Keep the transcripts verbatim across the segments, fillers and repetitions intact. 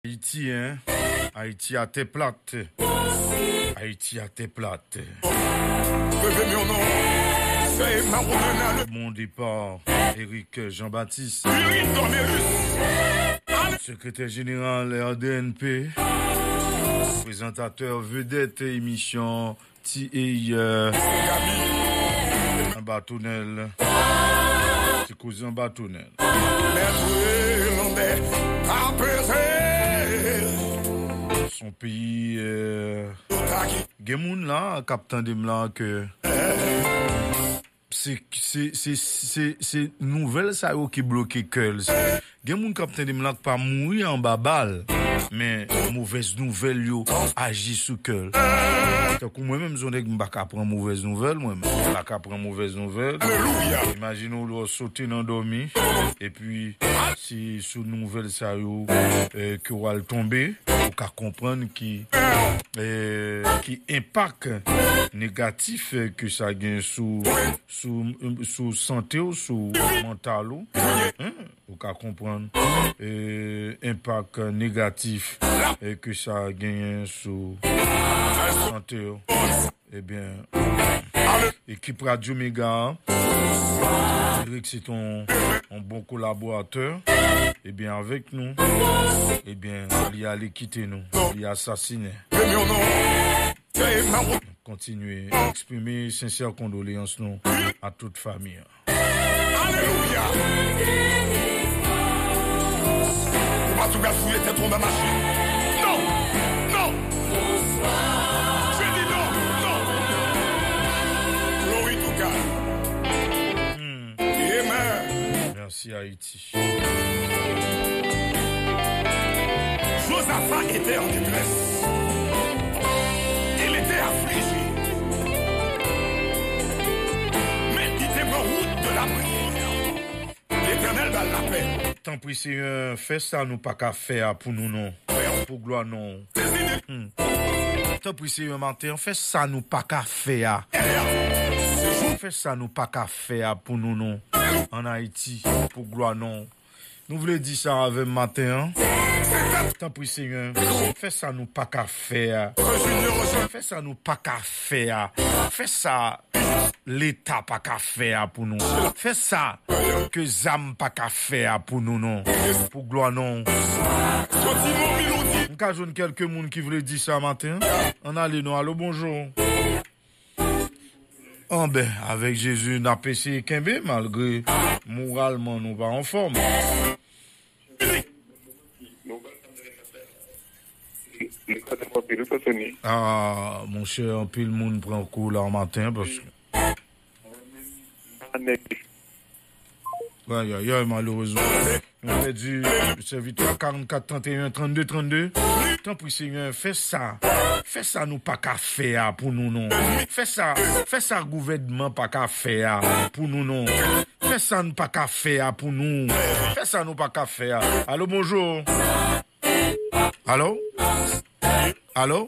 Ayiti, hein? Ayiti atè plat. Ayiti atè plat. Mon départ, Eric Jean-Baptiste, sekretè jeneral R D N P, prezantatè vedèt emisyon T A, euh, anba tonèl. Ti koze anba tonèl. Son peyi, euh, gen moun la k ap tande m la ke se, se, se, se, se nouvèl sa yo ki bloke kè l. Gen moun k ap tande m la k pa mouri anba bal, men movèz nouvèl yo aji sou kè l. Tankou mwen menm, se yon nèg m pa ka pran movèz nouvèl, mwen menm. M pa ka pran movèz nouvèl. Imajine w lè w sote nan dòmi, epi se sou nouvèl sa yo, eh, ke w al tonbe, ou ka konprann ki, eh, ki enpak negatif, eh, ke sa gen sou, sou, sou sante w, sou mantal ou. Hein? Ou ka konprann, eh, enpak negatif, eh, ke sa genyen sou sante w. Ebyen, ekip Radyo Mega a, Eric se yon, yon bon kolaboratè. Ebyen, avèk nou, ebyen, li ale kite nou, li asasinen. Kontinye eksprime sensè kondoleyans nou a tout fanmi an. Alelouya! Ou pa tou ka fouye tèt ou anba machin. Non! Non! Je dis non! Non! Glory to God. Hmm. Amen. Merci, Haïti. Josaphat était en détresse. Il était affligé. Mais il te prend route de la prière. L'Éternel va la paix. Tanpri, Senyè, fè sa nou pa ka fè a pou nou non. Pou glwa non. Hmm. Tanpri, Senyè, maten an, fè sa nou pa ka fè a. Fè sa nou pa ka fè a pou nou non. Ann Ayiti, pou glwa non. Nou vle di sa avè m maten an? Tanpri, Senyè, fè sa nou pa ka fè a. Fè sa nou pa ka fè a. Fè sa Leta pa ka fè a pou nou. Fè sa ke zam pa ka fè a pou nou non. Pou glwa non. M ka jwenn kèlke moun ki vle di sa maten. Ann ale non. Alo, bonjou. Anben, avèk Jezi, n ap eseye kenbe malgre moralman nou pa anfòm. Ah, monchè, anpil moun pran kou la maten paske. Ayayay, malerezman. Nou pèdi sèvitè a. Karannkat, trannteyen, trannde, trannde. Tanpri, Senyè, fè sa. Fè sa nou pa ka fè a pou nou non. Fè sa, fè sa gouvènman pa ka fè a pou nou non. Fè sa n pa ka fè a pou nou. Fè sa nou pa ka fè a. Alo, bonjou. Alo? Alo?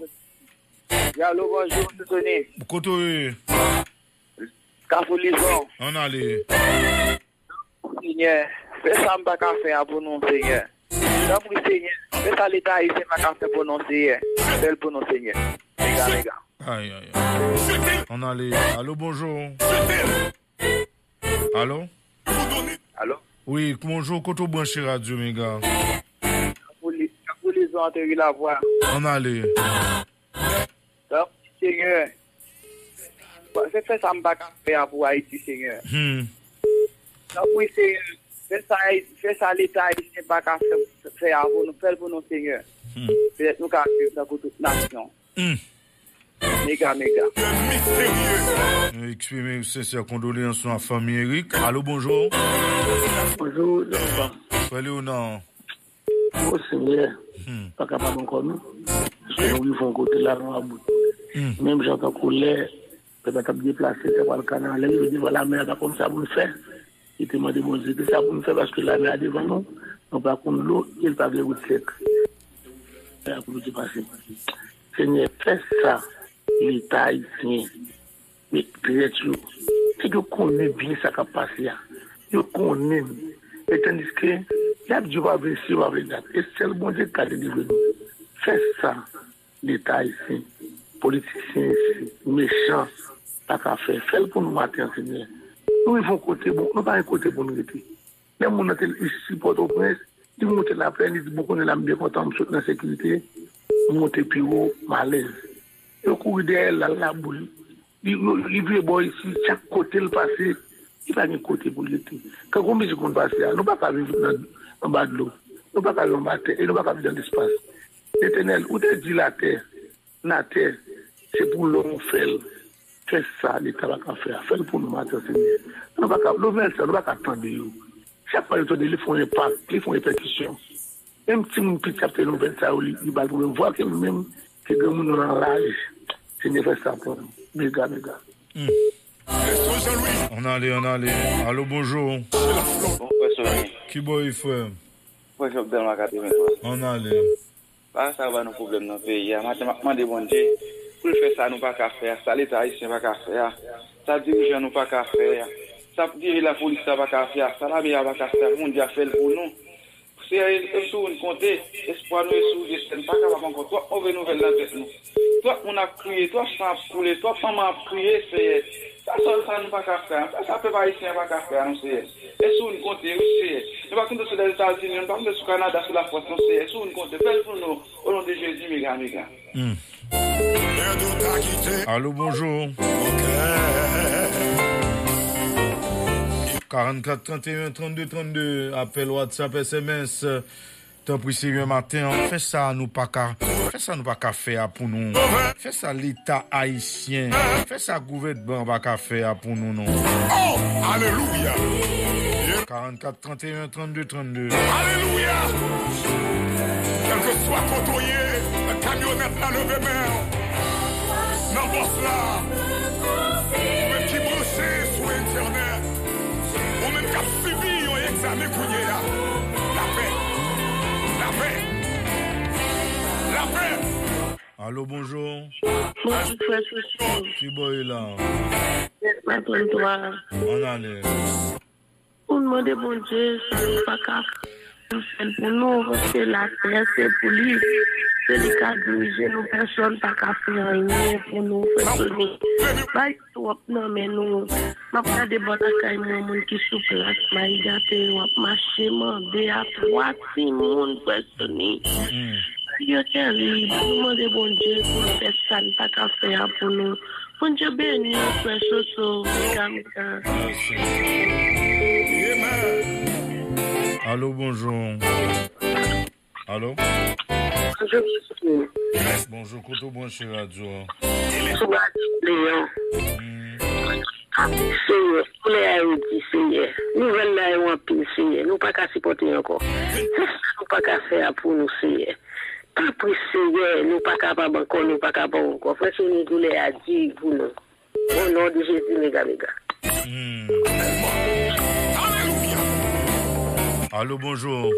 Wi, alo, bonjou, Mesye Tony. Kote w ye? Kafou Lizon. Ann ale. Senyè, fè sa m pa ka fè a pou nou, Senyè. Tanpri, Senyè, fè sa Leta ayisyen pa ka fè pou nou, Senyè. Fè l pou nou, Senyè. Mega, mega. Ay, ay, ay. Ann ale. Alo, bonjou. Alo? Alo? Wi, bonjou, kote w branche Radyo Mega? Kafou Li-, Kafou Lizon, Anthony Lavoie. Ann ale. Tanpri, Senyè. Fè, fè sa m pa ka fè a pou Ayiti, Senyè. Hmm. Tanpri, Senyè. Fè sa, fè sa Leta ayisyen pa ka fè, fè a pou nou. Fè l pou nou, Senyè. Hmm. Petèt nou ka viv tankou tout nasyon. Hmm. Mega, mega. Nou eksprime sensè kondoleyans nou a fanmi Eric. Alo, bonjou. Bonjou, Jean-Paul. Frè Leonan. O Senyè, hmm, pa kapab ankò non. Paske nou rive yon kote la, nou about. Hmm. Menm jan tankou lè pèp la t ap deplase, t ap al Kanan, lè l rive devan lamè a, pa konn sa pou l fè. Li te mande Bondye, ki sa pou n fè, paske lamè a devan nou, nou pa konn dlo, e l pa gen wout sèk. Sa pou nou te pase. Senyè, fè sa Leta ayisyen met dirèk yo. Nèg yo konnen byen sa k ap pase a. Yo konnen. E tandiske Y ap di w pa vle si, w pa vle dat. E sèl Bondye k ka delivre nou. Fè sa Leta ayisyen, politisyen isi, mechan, pa ka fè. Fè l pou nou maten an, Senyè. Nou rive yon kote, bon, nou pa gen kote pou nou rete. Lè moun nan te isi Pòtoprens, li monte Laplèn, li di, "Bon, kounye a m byen kontan, m sot nan sekirite, m monte pi wo, m alèz." Yo kouri dèyè l, l al Laboul. Li, li vire bò isi, chak kote l pase, li pa gen kote pou l rete. Kan gon mizik konn pase a, nou pa ka viv nan, anba dlo. Nou pa ka viv anba tè, e nou pa ka viv nan lespas. Letènèl, ou te di latè, latè, se pou lòm ou fè l. Fè sa Leta pa ka fè a. Fè l pou nou maten, Senyè. Nou pa ka, nouvèl sa, nou pa ka tande yo. Chak fwa yo tande, li fè yon enpak, li fè yon repèkisyon. Menm timoun piti ap tande nouvèl sa yo, li, li ba l pwoblèm. Vwa ke menm, ke granmoun yo nan laj, Senyè fè sa pou nou. Mega, mega. Hmm. Ann ale, ann ale. Alo, bonjou. Bon, frè Sony. Ki bò e, frè? Frè Job Delma katrevenntwa. Ann ale. Bagay sa yo ba nou pwoblèm nan peyi a. Maten m ap mande Bondye pou l fè sa nou pa ka fè a, sa Leta ayisyen pa ka fè a, sa dirijan nou pa ka fè a, sa dirijan lapolis la pa ka fè a, sa lame a pa ka fè a, Bondye a fè l pou nou. Seyè, e, e sou ou n konte, espwa nou e sou ou, Dye, n pa kapab ankò, twòp move nouvèl nan tèt nou. Twòp moun ap kriye, twòp san ap koule, twòp manman ap kriye, Seyè. Sa sèl sa nou pa ka fè a, sa, sa pèp ayisyen an pa ka fè a, non, Seyè. E sou ou n konte, wi, Seyè. Nou pa konte sou Lèzetazini, nou pa konte sou Kanada, sou Lafrans, non, Seyè. E sou ou n konte. Fè l pou nou, o non de Jezi, mega, mega. Hmm. Alo, bonjou. Karannkat tranteyen trannde trannde, apèl WhatsApp, S M S. Tanpri, Senyè, maten an, fè sa nou pa ka, fè sa nou pa ka fè a pou nou. Fè sa Leta ayisyen, fè sa gouvènman an pa ka fè a pou nou, non. Oh, alelouya! Karannkat tranteyen trannde trannde. Alelouya! Kèlkeswa kote w ye, nan kamyonèt la, leve men w. Nan bòs la, ou menm ki branche sou entènèt, ou menm k ap sibi yon egzamen kounye a, lapè, lapè, lapè. Alo, bonjou. Bonjou, frè Soso. Ki bò e la? Mèt Maton twa. Ann ale. Pou n mande Bondye sa nou pa ka fè, pou l fè l pou nou, paske latè se pou li. Se li k ap dirije nou, pèsonn pa ka fè anyen pou nou, frè Sony. Bay twòp nan men nou. M ap gade bò lakay mwen, moun ki sou plas, mayi gate yo ap mache mande a twa timoun, frè Sony. Yo terib. Nou mande Bondye pou l fè sa n pa ka fè a pou nou. Bondye beni w, frè Soso, mega, mega. Mèsi. Alo, bonjou. Alo? Bonjou, mesye. Bonjou, kote w branche radyo a? Sou radyo Leon. Hmm. Seyè, koulè a yo di, Seyè. Nouvèl la yo anpil, Seyè. Nou pa ka sipòte ankò. Fè sa nou pa ka fè a pou nou, Seyè. Tanpri, Seyè, nou pa kapab ankò, nou pa kapab ankò. Frè Sony, koulè a di pou nou. O non de Jezi, mega, mega. Hmm. Alo, bonjou.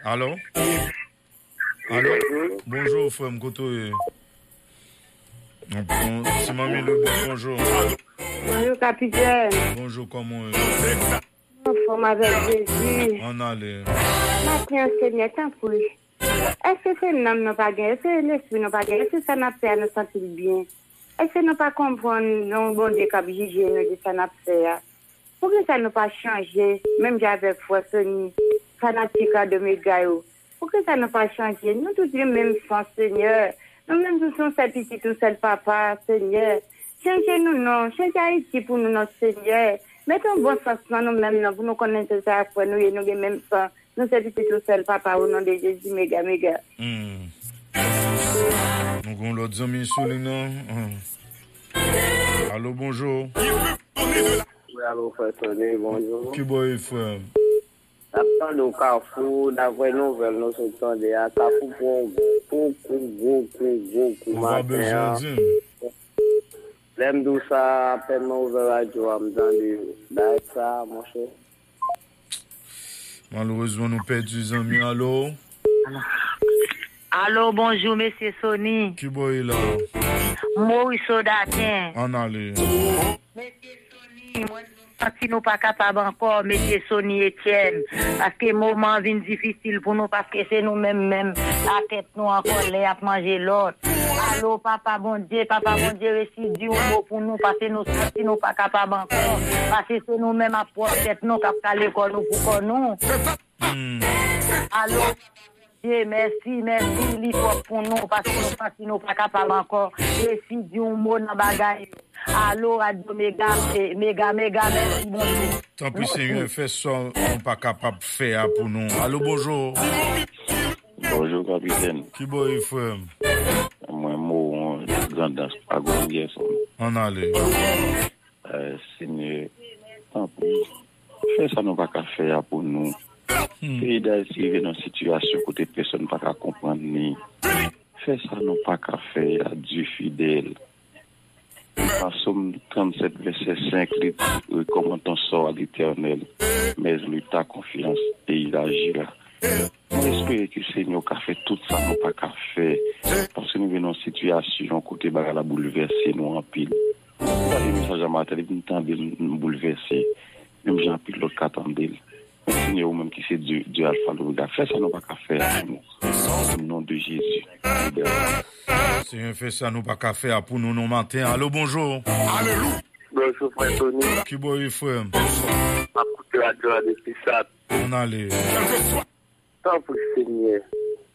Alo? Alo? Bonjou, frè m, kote w ye? Bon, ti manmi Lobèl, bonjou. Bonjou, kapitèn. Bonjou, kòman w ye? Anfòm avèk Jezi. Ann ale. Maten an, Senyè, tanpri. Èske se nanm nou pa gen? Èske lespri nou pa gen? Èske sa n ap fè a, nou santi l byen? Èske nou pa konprann yon Bondye k ap jije nou de sa n ap fè a? Poukisa nou pa chanje, menm jan avèk frè Sony, fanatik a Domega yo? Poukisa nou pa chanje? Nou tout gen menm san, Senyè. Nou menm nou se yon sèl pitit, yon sèl papa, Senyè. Chanje nou non, chanje Ayiti pou nou non, Senyè. Mete yon bon sans nan nou menm non, pou nou konnen se sa frè nou ye, nou gen menm san. Nou se pitit yon sèl papa, o non de Jezi, mega, mega. Hmm. Nou gen yon lòt zanmi sou liy nan. Hmm. Alo, bonjou. Wi, alo, frè Sony, bonjou. Ki bò e, frè? N ap tande w Kafou, daprè nouvèl nou sot tande a, Kafou pran gwo kou, gwo kou, gwo kou maten an. Ou pa bezwen di m. Lè m di w sa, apèn mwen ouvè radyo a, m tande bagay sa, monchè. Malerezman, nou pèdi zanmi. Alo? Alo, bonjou, mesye Sony. Ki bò e la? Moris Odaten. Ann ale. Mesye Sony, mwen santi nou pa kapab ankò, mesye Sony Etienne. Paske moman an vin difisil pou nou, paske se nou menm menm, atè nou an kòlè ap manje lòt. Alo, Papa Bondye, Papa Bondye, resi di yon mo pou nou, paske nou santi nou pa kapab ankò. Paske se nou menm ap pwòp tèt nou, k ap kale kò nou pou kò nou. Alo, Bondye, mèsi, mèsi, li twòp pou nou, paske nou santi nou pa kapab ankò. Resi di yon mo nan bagay yo. Alo, Radyo Mega, eh, Mega, Mega, mèsi, Bondye. Tanpri, Senyè, fè sa nou pa kapab fè a pou nou. Alo, bonjou. Bonjou, kapitèn. Ki bò ye, frè m? Mwen, Mowon, Grandans, pa Grandyè, frè m. Ann ale. Eh, Senyè, tanpri, fè sa nou pa ka fè a pou nou. Hmm. Peyi Dayiti rive nan sitiyasyon kote pèsonn pa ka konprann li. Fè sa nou pa ka fè a, Dye fidèl. Nan Sòm trannsèt, vèsè senk, li di, recommande ton sort à l'Éternel, mais lui ta confiance et il agira. Mwen espere ke Senyè w ka fè tout sa nou pa ka fè, paske nou vin nan yon sitiyasyon kote bagay la boulvèse nou anpil. Mwen tande mesaj la maten, depi m tande l, m boulvèse, menm jan anpil lòt ka tande l. Men Senyè, ou menm ki se Dye, Dye Alfa Lomega, fè sa nou pa ka fè a pou nou. Au nom de Jésus. Libère. Senyè, fè sa nou pa ka fè a pou nou nan maten. Alo, bonjou. Bonjou, frè Tony. Ki bò ye, frè m? M ap koute radyo a depi Sat. Ann ale. Tanpri, Senyè,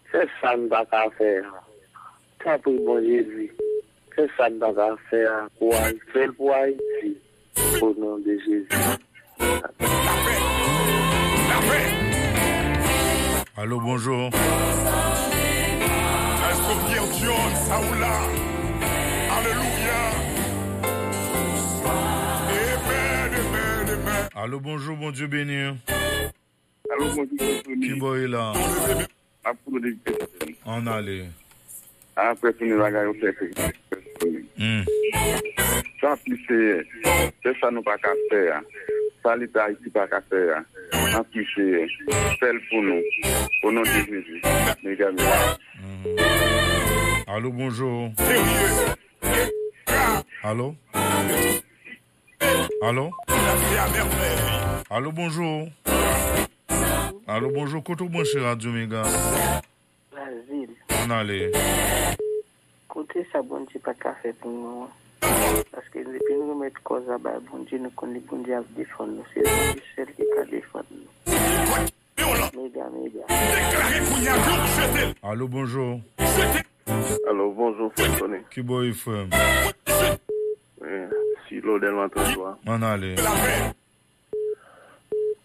fè sa n pa ka fè a. Tanpri, Bondye di, fè sa n pa ka fè a. Kouraj, fè l pou Ayiti. Au nom de Jésus. Alo, bonjou. Èske Pierre John Saoula? Alelouya. Amen, amen, amen. Alo, bonjou, Bondye beni. Alo, bonjou, Tony. Ki bò ye la? M ap koute depi Petyonvil. Ann ale. Apre fini bagay yo fè fè. Hmm. Tanpri, Seyè, fè sa nou pa ka fè a. Sa Leta Ayiti pa ka fè a. Tanpri, Seyè, fè l pou nou. Au nom de Jésus. Mega, mega. Hmm. Alo, bonjou. Alo? Alo? Alo, bonjou. Alo, bonjou. Kote w branche Radyo Mega? Brazil. Ann ale. Koute sa Bondye pa ka fè pou nou an. Paske depi nou remèt kòz la bay Bondye, nou konnen Bondye ap defann nou. Se Bondye sèl ki ka defann nou. Mega, mega. Alo, bonjou. Alo, bonjou, frè Tony. Ki bò ye, frè m? Eh, si lodè lwantan yo a. Ann ale.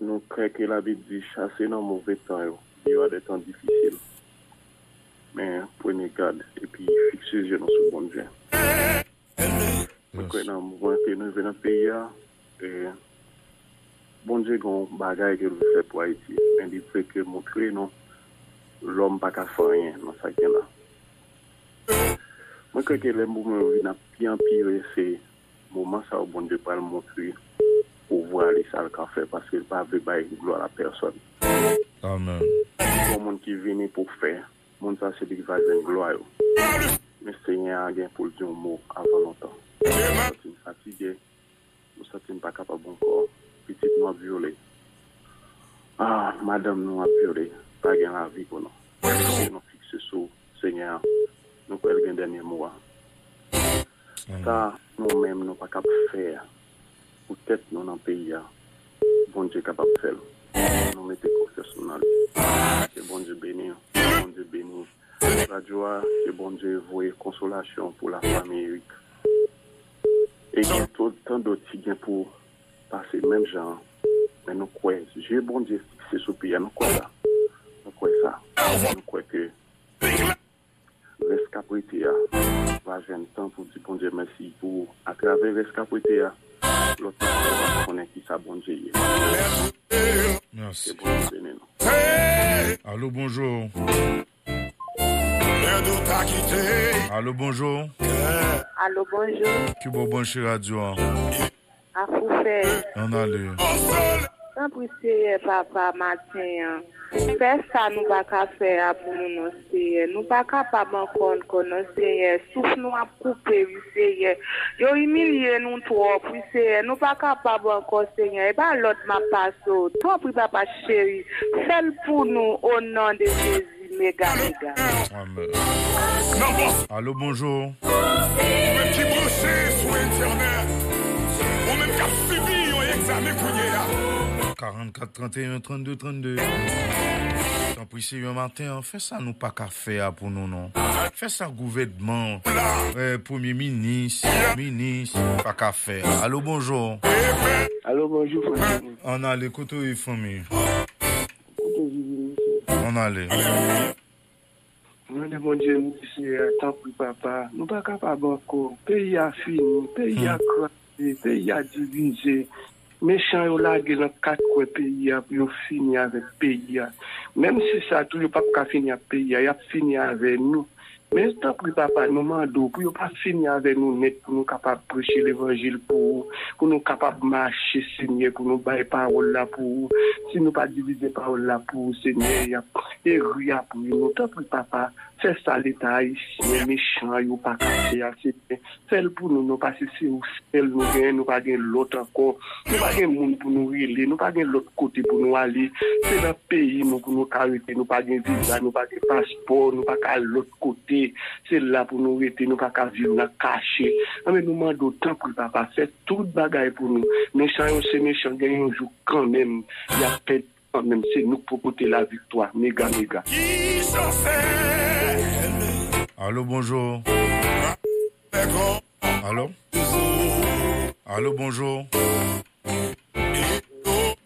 Nou kwè ke Labib di, chase nan move tan yo. Il y aura des temps difficiles. Men, prenez garde, epi fikse zye nou sou Bondye. Mwen kwè nan moman ke nou rive nan peyi a, e, Bondye gen yon bagay ke l vle fè pou Ayiti. Men li vle ke montre nou lòm pa ka fè anyen nan sa k gen la. Mwen kwè ke lè moman yo vin ap pi anpire, se moman sa yo Bondye pral montre pouvwa li, sa l ka fè, paske l pa vle bay glwa a pèsòn. Amen. Gon moun ki vini pou fè, moun sa se li ki va jwenn glwa yo. Men Senyè a gen pou l di yon mo avan lontan. Nou santi n fatige, nou santi n pa kapab ankò. Pitit nou ap vyole. Ah, madanm nou ap vyole. Pa gen lavi pou nou. Ke nou fikse sou Senyè a. Nou kwè l gen dènye mo a. Sa nou menm nou pa kab fè a pou tèt nou nan peyi a, Bondye kapab fè l. Nou mete konfyans nou nan li. Ke Bondye beni w. Ke Bondye beni radyo a. Ke Bondye voye konsolasyon pou lafanmi Erik. E gen tout tan dòt ki gen pou pase menm jan an. Men nou kwè, zye Bondye fikse sou peyi a. Nou kwè sa. Nou kwè sa. Nou kwè ke rès k ap rete a va jwenn tan pou di Bondye mèsi pou, atravè rès k ap rete a, lòt moun yo va konnen kisa Bondye ye. Mèsi. Ke Bondye beni nou. Alo, bonjou. Alo, bonjou. Alo, bonjou. Ki bò w branche radyo a? Afoufè. Ann ale. Tanpri, Seyè, Papa, maten an, Fè sa nou pa ka fè a pou nou non, Seyè. Nou pa kapab ankò, ankò non, Seyè. Souf nou ap koupe, wi, Seyè. Yo imilye nou twòp, wi, Seyè. Nou pa kapab ankò, Seyè. E pa lòd m ap pase w. Tanpri, papa cheri, fè l pou nou, o non de Jezi, mega, mega. Amen. Alo, bonjou. Ou menm ki branche sou entènèt, ou menm k ap sibi yon egzamen kounye a. Karannkat trannteyen trannde trannde. Tanpri, Seyè, maten an, fè sa nou pa ka fè a pou nou, non. Fè sa gouvènman, eh, premye minis, minis, pa ka fè a. Alo, bonjou. Alo, bonjou, fanmi. Ann ale, kote w ye, fanmi? Kote w vive, mesye? Ann ale. Mwen mande Bondye, m di, Seyè, tanpri, papa, nou pa kapab ankò. Peyi a fini, peyi a kraze, peyi a divize. Mechan yo lage nan kat kwen peyi a pou yo fini avèk peyi a. Menm si sa tou, yo p ap ka fini ak peyi a, y ap fini avè nou. Men tanpri, papa, nou mande w pou yo pa fini avè nou nèt, pou nou kapab preche levanjil pou ou, pou nou kapab mache, Senyè, pou nou bay pawòl la pou ou. Si nou pa divize pawòl la pou ou, Senyè, y ap eri apre nou. Tanpri, papa, fè sa Leta ayisyen mechan yo pa ka fè a, Senyè. Fè l pou nou, non, paske se ou sèl nou genyen, nou pa gen lòt ankò. Nou pa gen moun pou nou rele, nou pa gen lòt kote pou nou ale. Se nan peyi nou pou nou ka rete, nou pa gen viza, nou pa gen paspò, nou pa ka al lòt kote. Se la pou nou rete, nou pa ka viv nan kache. Anben, nou mande w, tanpri, papa, fè tout bagay pou nou. Mechan yo se mechan, gen yon jou kanmenm, y ap pèdi kanmenm. Se nou k pou pote laviktwa. Mega, mega. Alo, bonjou. Alo? Alo, bonjou.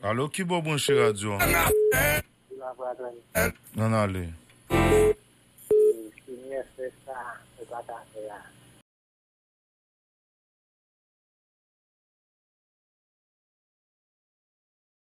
Alo, ki bò w branche radyo a? Ann ale. Senyè, fè sa nou pa ka fè a.